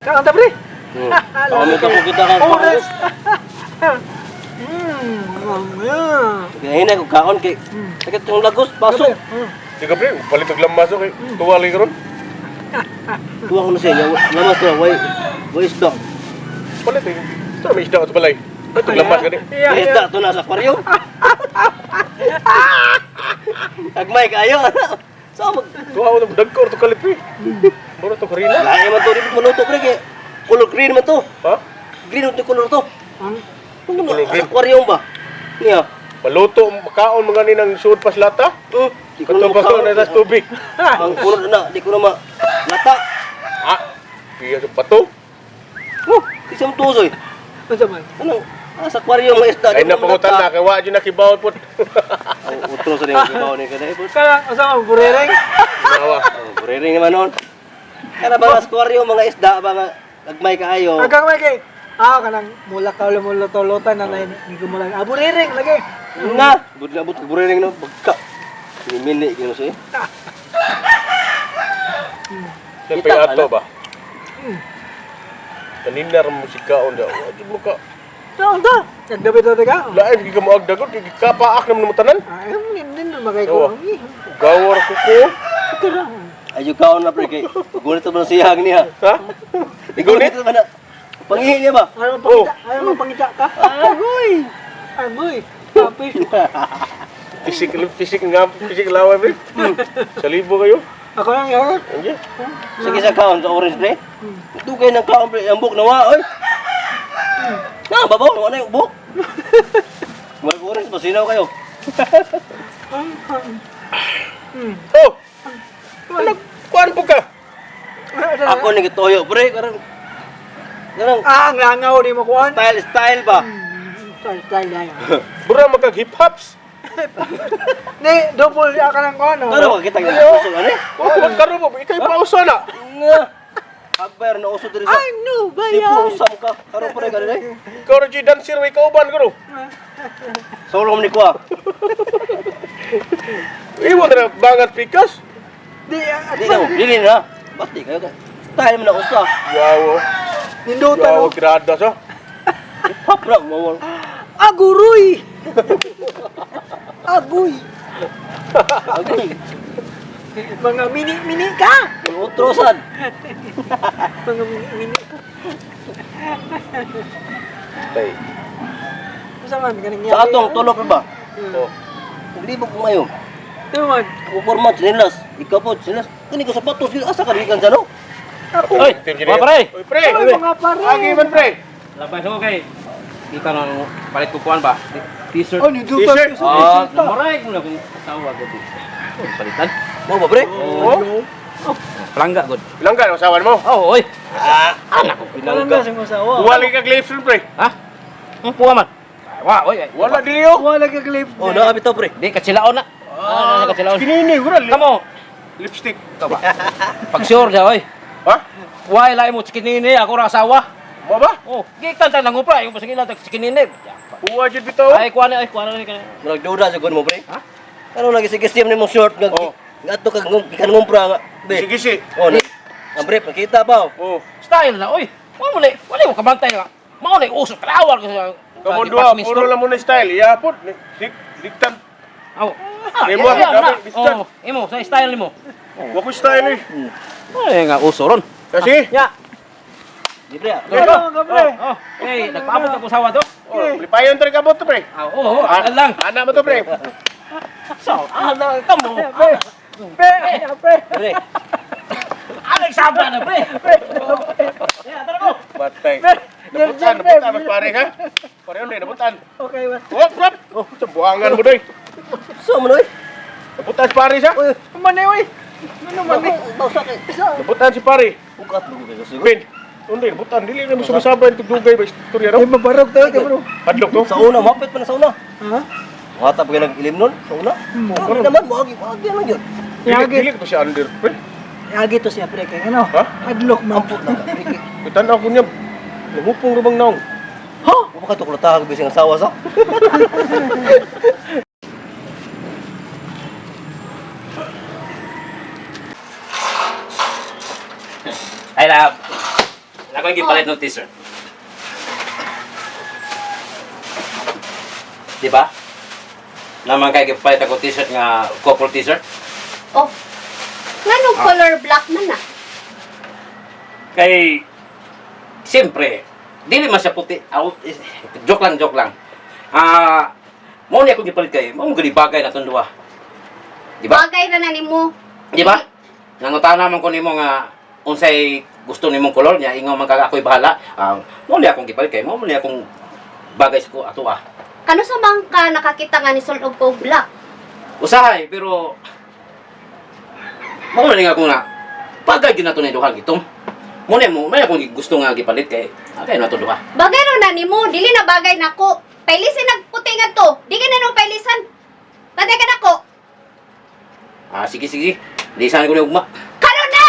Kaon ta, pre. Kami ka po kita ka. Oras. Yeah. Hinay ko kaon kay sakit yung lagos baso. Di ka pre, palit og lamas okay. Tuwa lagi karon. Tuwa ko na siya. Lamas to, way way isda. Palit eh. Ito may isda ato balay. Palit og lamas gani. Yeah, May yeah. isda to na sa aquarium. Agmay kayo. So mag Tuwa ko dagko to kalit pre. Mura to karina. Lahi man to, di mo maluto pre kay color green man to. Ha? Green man to color to. Ano Color sa green. aquarium ba? Niya. Maluto makaon mga ni nang suod pas lata. Di ko na Kato pa makaon. na sa tubig. Ang kulor na, di ko na ma lata. Ah, piya sa bato. Oh, isang tusoy. Unsa man? Ano? Ah, sa aquarium mga isda. Ay di na mo pangutan malata. na kay wa jud nakibaw pod. Ang utro sa niyang kibaw ni kada po. Kanang unsa man burereng? Nawa. Oh, burering naman nun. Kana ba sa aquarium mga isda ba nga agmay kaayo. Agang may kay kanang mula ka ulo mula tolotan na na ni gumulan. Ah, burereng lagi. Na, bud na bud burering no bagka. Mini gino siya. Siyempre Kita, ato ano? ba? Kanina ra mo si kaon da. Wa jud mo ka. Kaon ta. Nagdabi to ka. Lain gyud ka mo agdagot, gyud kapaak naman mo tanan. Ah, nin magay ko. Oo. Gawar ko ko. Tara. Ayo kaon na pre kay gunit man siyang niya. Ha? Gunit man na. Pangihi niya ba? Ayaw mo pangita, ayaw mo pangita ka. Agoy. Agoy. Kapi. Fisik fisik nga fisik laway pre. Sa libo kayo. Ako lang yun. Andiyan. Sige sa kaon sa orange pre. Dugay ng kaon pre, ambok na wa oy. Na babaw na na yung buk. May orange masinaw kayo. Oh, Wala. kuan po ka. Ako ni gituyo pre, karang karang Ah, ang langaw ni mo kuan. style style ba? Style, style yan. Bura magkag hip hops. Ni, double ya ka ng kuan. oh. Ano ba kita nga uso ani? Oh, kuan karon mo ikay pauso na. Nga. Agbayar na uso diri sa Ano ba Sipo yan? usam ka. Karon pre kanina. Ikaw ra jud dancer way kauban karo. Solo ni ko. Imo na bangat pikas. Di, ah, Di na, dili na. Basti kayo ka. Style mo na usa. Yawo. Nindutan Yawo oh. grada sa. Hip hop ra mo. Aguroy! Agoy! Agoy. Mga mini-mini ka! Utrosan. Mga mini-mini ka. Tay. Unsa man kaning Sa atong tulo pa ba? Oh. Naglibog ko ngayon. Tuman. Kuporma chinelas. Ikaw po chinelas. Kani ko sapatos gyud asa ka gikan sa no? Ako. Oy, mga pare. Oy pre. Oy, mga pare. Agi man pre. Labas ko kay. Ikaw nang palit ko kuan ba? T-shirt. Oh, nindutan. T-shirt. Ah, namuray ko na kung asawa gud. Palitan. Mo ba pre? Oh. Palangga gud. Ilang ka usawan mo? Oh, oy. Ah, anak ko Palangga sa usawa. Wala kag lips pre. Ha? Kuha man. Wa, oy. Wala dili oh. Wala ka clip. Oh, naa bitaw pre. Di katsilaon na. Ah, katsilaon. Kinini wala Kamo. lipstick. Ikaw ba? Pag sure siya, oy. Ha? Why lain mo chikinini ako ra asawa. Mo ba? Oh, gikan ta nangupra yung pasingila ta chikinini. Uwa jud bitaw. Ay kuha na, ay kuha na ni kana. Murag duda sa gun mo pre. Ha? Karon lagi sige sim nimo short nga. Oh. Nga ato kag gikan ngumpra nga. Be. Gisi-gisi. Oh, na. Ang pre, pakita pa oh. Oh. Style na, oy. Wa mo ni, wala mo kabantay nga. Mao ni uso kalawar ko sa Kamo duha, puro lang mo na style. Iya po. Dik diktan. Aw. Ah, Imo, na. grabe, bistan. Oh, imo sa style nimo. Wa ko style eh. Ay nga uso ron. Kasi Nya. Di pre. ah. Ano mga pre? Oh, hey, nagpaabot ako sawa to. Oh, lipayon tre kabot to pre. Ah, oo, oh, lang. Ana mo to pre. So, ah, lang kamo. Pre. Pre, pre. Pre. Ano example na pre? Ya, tara ko. Batay. Pre. Nabutan, nabutan mas pare ha. Pareho na nabutan. Okay ba? Wop, wop. Oh, sa buhangan mo doy. So man oy. Nabutan si pare siya. Oy, Mani oy. Ano mani? Tawsa kay. Nabutan si pare. Ugat mo kayo siguro. Ben. Unday, nabutan dili na mo sumasabay itong dugay ba istorya raw. Ay mabarog to kay bro. Hadlok to. Sa una, mapit pa na sa una. Ha? Wata pa kayo nag-ilim nun, sa una. Ano naman, moagi, moagi lang yun. Dili Yagi. dili to siya under pre. Yagi to siya pre kay ano? Ha? Adlok man. Ampot na ka. pre, kay. Kitan ako niya. Nangupong ra bang naong. Ha? Wa ka tuklatahag bising asawa sa? Ay love. Ako yung gipalit ng t-shirt. Di ba? Naman kay gipalit ako t-shirt nga couple t-shirt. Oh. Nganong color black man na? Kay siyempre, dili man siya puti. Aw, eh, joke lang, joke lang. Ah, mao ni ako gipalit kay, mao gani bagay na tong duha. Di ba? Bagay ra na nimo. Di ba? Nangutana man ko nimo nga unsay gusto nimong kolor niya, ingon man kag ako'y bahala. Ah, mao ni akong gipalit kay mao ni akong bagay sa ko ato ah. Kano sa man ka nakakita nga ni sulob ko og black? Usahay pero mao ni nga ako nga bagay gyud nato ni duha gitom. Mo ni mo may akong gusto nga gipalit kay agay na to duha. Bagay ra na nimo, dili na bagay nako. Pailisin nagputi nga to. Di ka na nung pailisan. Patay ka nako. Ah, sige sige. Lisan ko ni ugma. Karon na!